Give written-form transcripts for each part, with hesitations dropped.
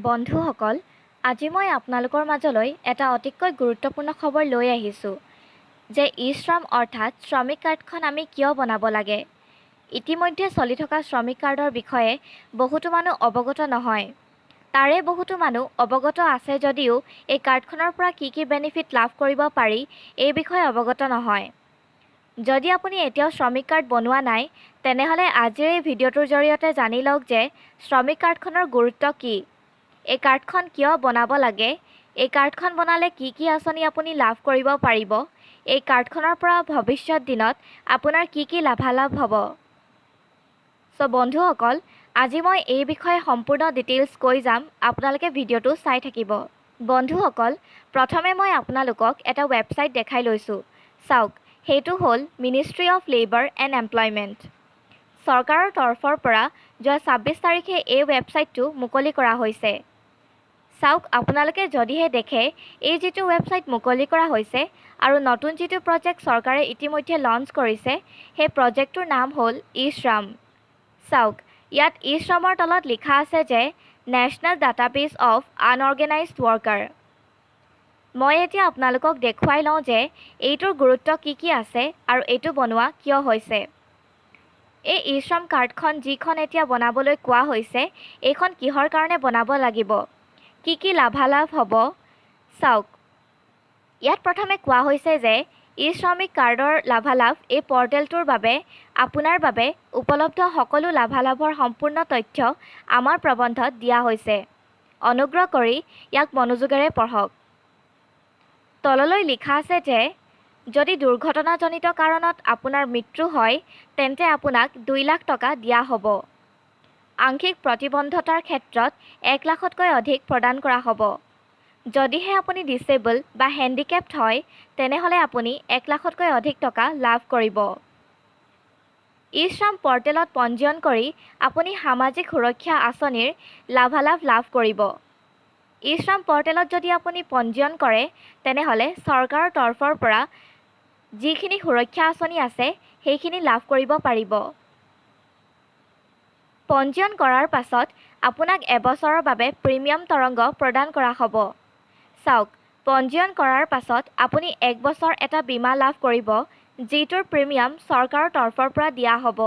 বন্ধুসকল, আজি মই আপোনালোকৰ মাজলৈ এটা অতিকৈ গুৰুত্বপূৰ্ণ খবৰ লৈ আহিছোঁ যে ই শ্ৰম অৰ্থাৎ শ্ৰমিক কাৰ্ডখন আমি কিয় বনাব লাগে। ইতিমধ্যে চলি থকা শ্ৰমিক কাৰ্ডৰ বিষয়ে বহুতো মানুহ অৱগত নহয়। তাৰে বহুতো মানুহ অৱগত আছে যদিও এই কাৰ্ডখনৰ পৰা কি কি বেনিফিট লাভ কৰিব পাৰি, এই বিষয়ে অৱগত নহয়। যদি আপুনি এতিয়াও শ্ৰমিক কাৰ্ড বনোৱা নাই, তেনেহ'লে আজিৰ এই ভিডিঅ'টোৰ জৰিয়তে জানি লওক যে শ্ৰমিক কাৰ্ডখনৰ গুৰুত্ব কি, এই কাৰ্ডখন কিয় বনাব লাগে, এই কাৰ্ডখন বনালে কি কি আঁচনি আপুনি লাভ কৰিব পাৰিব, এই কাৰ্ডখনৰ পৰা ভৱিষ্যত দিনত আপোনাৰ কি কি লাভালাভ হ'ব। চ' বন্ধুসকল, আজি মই এই বিষয়ে সম্পূৰ্ণ ডিটেইলছ কৈ যাম। আপোনালোকে ভিডিঅ'টো চাই থাকিব। বন্ধুসকল, প্ৰথমে মই আপোনালোকক এটা ৱেবছাইট দেখাই লৈছোঁ। চাওক, সেইটো হ'ল Ministry of Labour and Employment। চৰকাৰৰ তৰফৰ পৰা যোৱা 26 তাৰিখে এই ৱেবছাইটটো মুকলি কৰা হৈছে। চাওক, আপোনালোকে যদিহে দেখে, এই যিটো ৱেবছাইট মুকলি কৰা হৈছে আৰু নতুন যিটো প্ৰজেক্ট চৰকাৰে ইতিমধ্যে লঞ্চ কৰিছে, সেই প্ৰজেক্টটোৰ নাম হ'ল ই শ্ৰম। চাওক, ইয়াত ই শ্ৰমৰ তলত লিখা আছে যে National Database of Unorganised Worker। মই এতিয়া আপোনালোকক দেখুৱাই লওঁ যে এইটোৰ গুৰুত্ব কি কি আছে আৰু এইটো বনোৱা কিয় হৈছে। এই ই শ্ৰম কাৰ্ডখন, যিখন এতিয়া বনাবলৈ কোৱা হৈছে, এইখন কিহৰ কাৰণে বনাব লাগিব, কি কি লাভালাভ হ'ব। চাওক, ইয়াত প্ৰথমে কোৱা হৈছে যে ই শ্ৰমিক কাৰ্ডৰ লাভালাভ। এই পৰ্টেলটোৰ বাবে আপোনাৰ বাবে উপলব্ধ সকলো লাভালাভৰ সম্পূৰ্ণ তথ্য আমাৰ প্ৰবন্ধত দিয়া হৈছে। অনুগ্ৰহ কৰি ইয়াক মনোযোগেৰে পঢ়ক। তললৈ লিখা আছে যে যদি দুৰ্ঘটনাজনিত কাৰণত আপোনাৰ মৃত্যু হয়, তেন্তে আপোনাক 2 লাখ টকা দিয়া হ'ব। আংশিক প্ৰতিবন্ধতাৰ ক্ষেত্ৰত 1 লাখতকৈ অধিক প্ৰদান কৰা হ'ব। যদিহে আপুনি ডিচেবল বা হেণ্ডিকেপ্ড হয়, তেনেহ'লে আপুনি 1 লাখতকৈ অধিক টকা লাভ কৰিব। ই শ্ৰম পৰ্টেলত পঞ্জীয়ন কৰি আপুনি সামাজিক সুৰক্ষা আঁচনিৰ লাভালাভ লাভ কৰিব। ই শ্ৰম পৰ্টেলত যদি আপুনি পঞ্জীয়ন কৰে, তেনেহ'লে চৰকাৰৰ তৰফৰ পৰা যিখিনি সুৰক্ষা আঁচনি আছে, সেইখিনি লাভ কৰিব পাৰিব। পঞ্জীয়ন কৰাৰ পাছত আপোনাক এবছৰৰ বাবে প্ৰিমিয়াম তৰংগ প্ৰদান কৰা হ'ব। চাওক, পঞ্জীয়ন কৰাৰ পাছত আপুনি এক বছৰ এটা বীমা লাভ কৰিব, যিটোৰ প্ৰিমিয়াম চৰকাৰৰ তৰফৰ পৰা দিয়া হ'ব।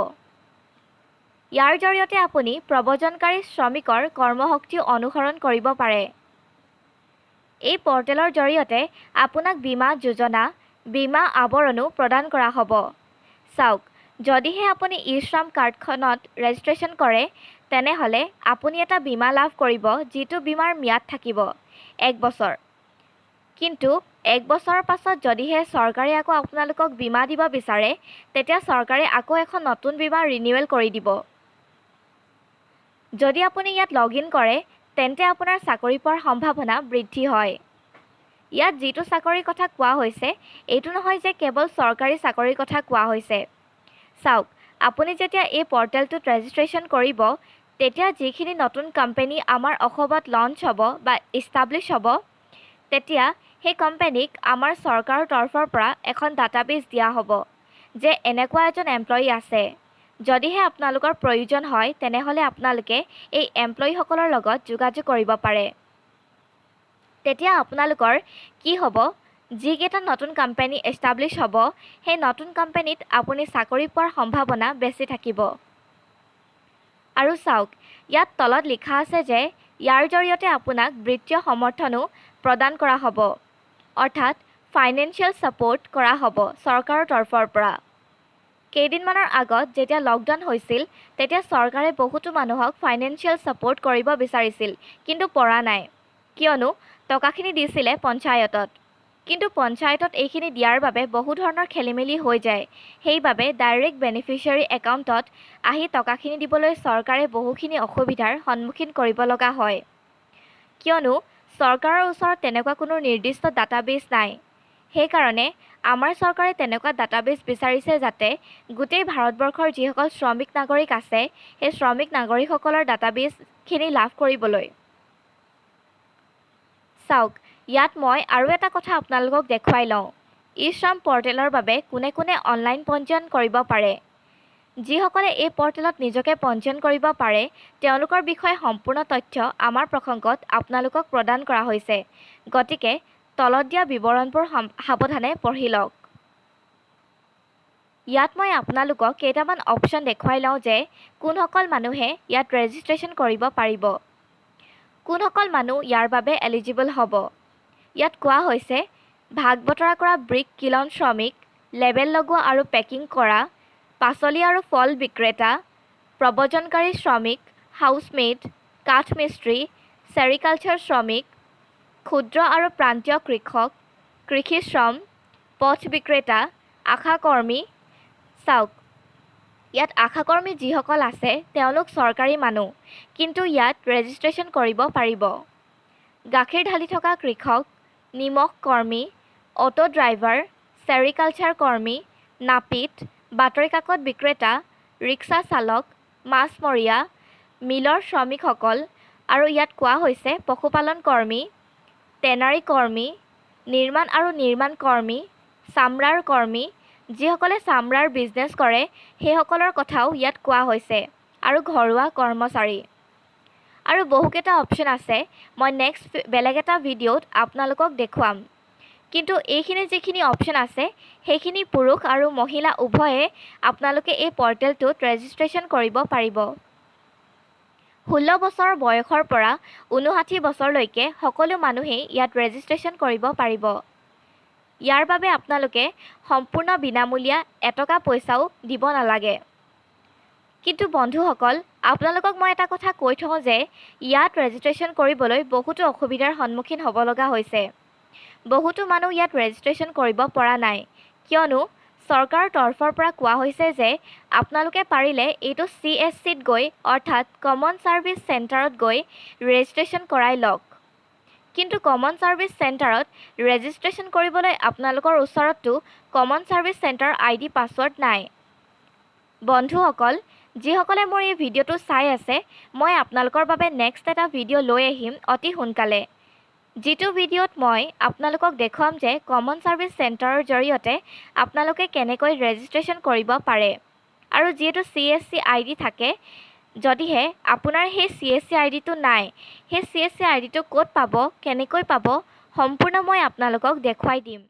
ইয়াৰ জৰিয়তে আপুনি প্ৰব্ৰজনকাৰী শ্ৰমিকৰ কৰ্মশক্তিও অনুসৰণ কৰিব পাৰে। এই পৰ্টেলৰ জৰিয়তে আপোনাক বীমা যোজনা, বীমা আৱৰণো প্ৰদান কৰা হ'ব। চাওক, যদিহে আপুনি ই শ্ৰম কাৰ্ডখনত ৰেজিষ্ট্ৰেশ্যন কৰে, তেনেহ'লে আপুনি এটা বীমা লাভ কৰিব, যিটো বীমাৰ ম্যাদ থাকিব এক বছৰ। কিন্তু এক বছৰৰ পাছত যদিহে চৰকাৰে আকৌ আপোনালোকক বীমা দিব বিচাৰে, তেতিয়া চৰকাৰে আকৌ এখন নতুন বীমা ৰিনিউৱেল কৰি দিব। যদি আপুনি ইয়াত লগ ইন কৰে, তেন্তে আপোনাৰ চাকৰি পোৱাৰ সম্ভাৱনা বৃদ্ধি হয়। ইয়াত যিটো চাকৰিৰ কথা কোৱা হৈছে, এইটো নহয় যে কেৱল চৰকাৰী চাকৰিৰ কথা কোৱা হৈছে। চাওক, আপুনি যেতিয়া এই পৰ্টেলটোত ৰেজিষ্ট্ৰেশ্যন কৰিব, তেতিয়া যিখিনি নতুন কোম্পেনী আমাৰ অসমত লঞ্চ হ'ব বা ইষ্টাব্লিছ হ'ব, তেতিয়া সেই কোম্পেনীক আমাৰ চৰকাৰৰ তৰফৰ পৰা এখন ডাটাবেছ দিয়া হ'ব যে এনেকুৱা এজন এমপ্লয়ী আছে, যদিহে আপোনালোকৰ প্ৰয়োজন হয়, তেনেহ'লে আপোনালোকে এই এমপ্লয়ীসকলৰ লগত যোগাযোগ কৰিব পাৰে। তেতিয়া আপোনালোকৰ কি হ'ব, যিকেইটা নতুন কোম্পেনী এষ্টাব্লিছ হ'ব, সেই নতুন কোম্পেনীত আপুনি চাকৰি পোৱাৰ সম্ভাৱনা বেছি থাকিব। আৰু চাওক, ইয়াত তলত লিখা আছে যে ইয়াৰ জৰিয়তে আপোনাক বিত্তীয় সমৰ্থনো প্ৰদান কৰা হ'ব, অৰ্থাৎ ফাইনেন্সিয়েল ছাপোৰ্ট কৰা হ'ব চৰকাৰৰ তৰফৰ পৰা। কেইদিনমানৰ আগত যেতিয়া লকডাউন হৈছিল, তেতিয়া চৰকাৰে বহুতো মানুহক ফাইনেন্সিয়েল ছাপোৰ্ট কৰিব বিচাৰিছিল, কিন্তু পৰা নাই। কিয়নো টকাখিনি দিছিলে পঞ্চায়তত, কিন্তু পঞ্চায়তত এইখিনি দিয়াৰ বাবে বহু ধৰণৰ খেলি মেলি হৈ যায়। সেইবাবে ডাইৰেক্ট বেনিফিচিয়াৰী একাউণ্টত আহি টকাখিনি দিবলৈ চৰকাৰে বহুখিনি অসুবিধাৰ সন্মুখীন কৰিব লগা হয়। কিয়নো চৰকাৰৰ ওচৰত তেনেকুৱা কোনো নিৰ্দিষ্ট ডাটাবেছ নাই। সেইকাৰণে আমাৰ চৰকাৰে তেনেকুৱা ডাটাবেছ বিচাৰিছে, যাতে গোটেই ভাৰতবৰ্ষৰ যিসকল শ্ৰমিক নাগৰিক আছে, সেই শ্ৰমিক নাগৰিকসকলৰ ডাটাবেছখিনি লাভ কৰিবলৈ। চাওক, ইয়াত মই আৰু এটা কথা আপোনালোকক দেখুৱাই লওঁ। ই শ্ৰম পৰ্টেলৰ বাবে কোনে কোনে অনলাইন পঞ্জীয়ন কৰিব পাৰে। যিসকলে এই পৰ্টেলত নিজকে পঞ্জীয়ন কৰিব পাৰে, তেওঁলোকৰ বিষয়ে সম্পূৰ্ণ তথ্য আমাৰ প্ৰসংগত আপোনালোকক প্ৰদান কৰা হৈছে। গতিকে তলত দিয়া বিৱৰণবোৰ সাৱধানে পঢ়ি লওক। ইয়াত মই আপোনালোকক কেইটামান অপশ্যন দেখুৱাই লওঁ যে কোনসকল মানুহে ইয়াত ৰেজিষ্ট্ৰেশ্যন কৰিব পাৰিব, কোনসকল মানুহ ইয়াৰ বাবে এলিজিবল হ'ব। ইয়াত কোৱা হৈছে ভাগ বতৰা কৰা ব্ৰিক কিলন শ্ৰমিক, লেবেল লগোৱা আৰু পেকিং কৰা, পাচলি আৰু ফল বিক্ৰেতা, প্ৰব্ৰজনকাৰী শ্ৰমিক, হাউচমেইড, কাঠমিস্ত্ৰী, ছেৰিকালচাৰ শ্ৰমিক, ক্ষুদ্ৰ আৰু প্ৰান্তীয় কৃষক, কৃষি শ্ৰম, পথ বিক্ৰেতা, আশাকৰ্মী। চাওক, ইয়াত আশাকৰ্মী যিসকল আছে তেওঁলোক চৰকাৰী মানুহ, কিন্তু ইয়াত ৰেজিষ্ট্ৰেশ্যন কৰিব পাৰিব। গাখীৰ ঢালি থকা কৃষক, নিমখ কৰ্মী, অ'টো ড্ৰাইভাৰ, ছেৰিকালচাৰ কৰ্মী, নাপিত, বাতৰি কাকত বিক্ৰেতা, ৰিক্সা চালক, মাছমৰীয়া, মিলৰ শ্ৰমিকসকল আৰু ইয়াত কোৱা হৈছে পশুপালন কৰ্মী, টেনাৰী কৰ্মী, নিৰ্মাণ আৰু নিৰ্মাণ কৰ্মী, চামৰাৰ কৰ্মী, যিসকলে চামৰাৰ বিজনেছ কৰে সেইসকলৰ কথাও ইয়াত কোৱা হৈছে, আৰু ঘৰুৱা কৰ্মচাৰী। আৰু বহুকেইটা অপশ্যন আছে, মই নেক্সট বেলেগ এটা ভিডিঅ'ত আপোনালোকক দেখুৱাম। কিন্তু এইখিনি যিখিনি অপশ্যন আছে সেইখিনি পুৰুষ আৰু মহিলা উভয়ে আপোনালোকে এই পৰ্টেলটোত ৰেজিষ্ট্ৰেশ্যন কৰিব পাৰিব। 16 বছৰ বয়সৰ পৰা 59 বছৰলৈকে সকলো মানুহেই ইয়াত ৰেজিষ্ট্ৰেশ্যন কৰিব পাৰিব। ইয়াৰ বাবে আপোনালোকে সম্পূৰ্ণ বিনামূলীয়া, এটকা পইচাও দিব নালাগে। কিন্তু বন্ধুসকল, আপোনালোকক মই এটা কথা কৈ থওঁ যে ইয়াত ৰেজিষ্ট্ৰেশ্যন কৰিবলৈ বহুতো অসুবিধাৰ সন্মুখীন হ'ব লগা হৈছে। বহুতো মানুহ ইয়াত ৰেজিষ্ট্ৰেশ্যন কৰিব পৰা নাই, কিয়নো চৰকাৰৰ তৰফৰ পৰা কোৱা হৈছে যে আপোনালোকে পাৰিলে এইটো চিএছচিত গৈ, অৰ্থাৎ কমন ছাৰ্ভিচ চেণ্টাৰত গৈ ৰেজিষ্ট্ৰেশ্যন কৰাই লওক। কিন্তু কমন ছাৰ্ভিচ চেণ্টাৰত ৰেজিষ্ট্ৰেশ্যন কৰিবলৈ আপোনালোকৰ ওচৰততো কমন ছাৰ্ভিচ চেণ্টাৰৰ আইডি, পাছৱৰ্ড নাই। বন্ধুসকল, যিসকলে মোৰ এই ভিডিঅ'টো চাই আছে, মই আপোনালোকৰ বাবে নেক্সট এটা ভিডিঅ' লৈ আহিম অতি সোনকালে, যিটো ভিডিঅ'ত মই আপোনালোকক দেখুৱাম যে কমন ছাৰ্ভিচ চেণ্টাৰৰ জৰিয়তে আপোনালোকে কেনেকৈ ৰেজিষ্ট্ৰেশ্যন কৰিব পাৰে। আৰু যিহেতু চিএছচি আইডি থাকে, যদিহে আপোনাৰ সেই চিএছচি আইডিটো নাই, সেই চিএছচি আইডিটো ক'ত পাব, কেনেকৈ পাব, সম্পূৰ্ণ মই আপোনালোকক দেখুৱাই দিম।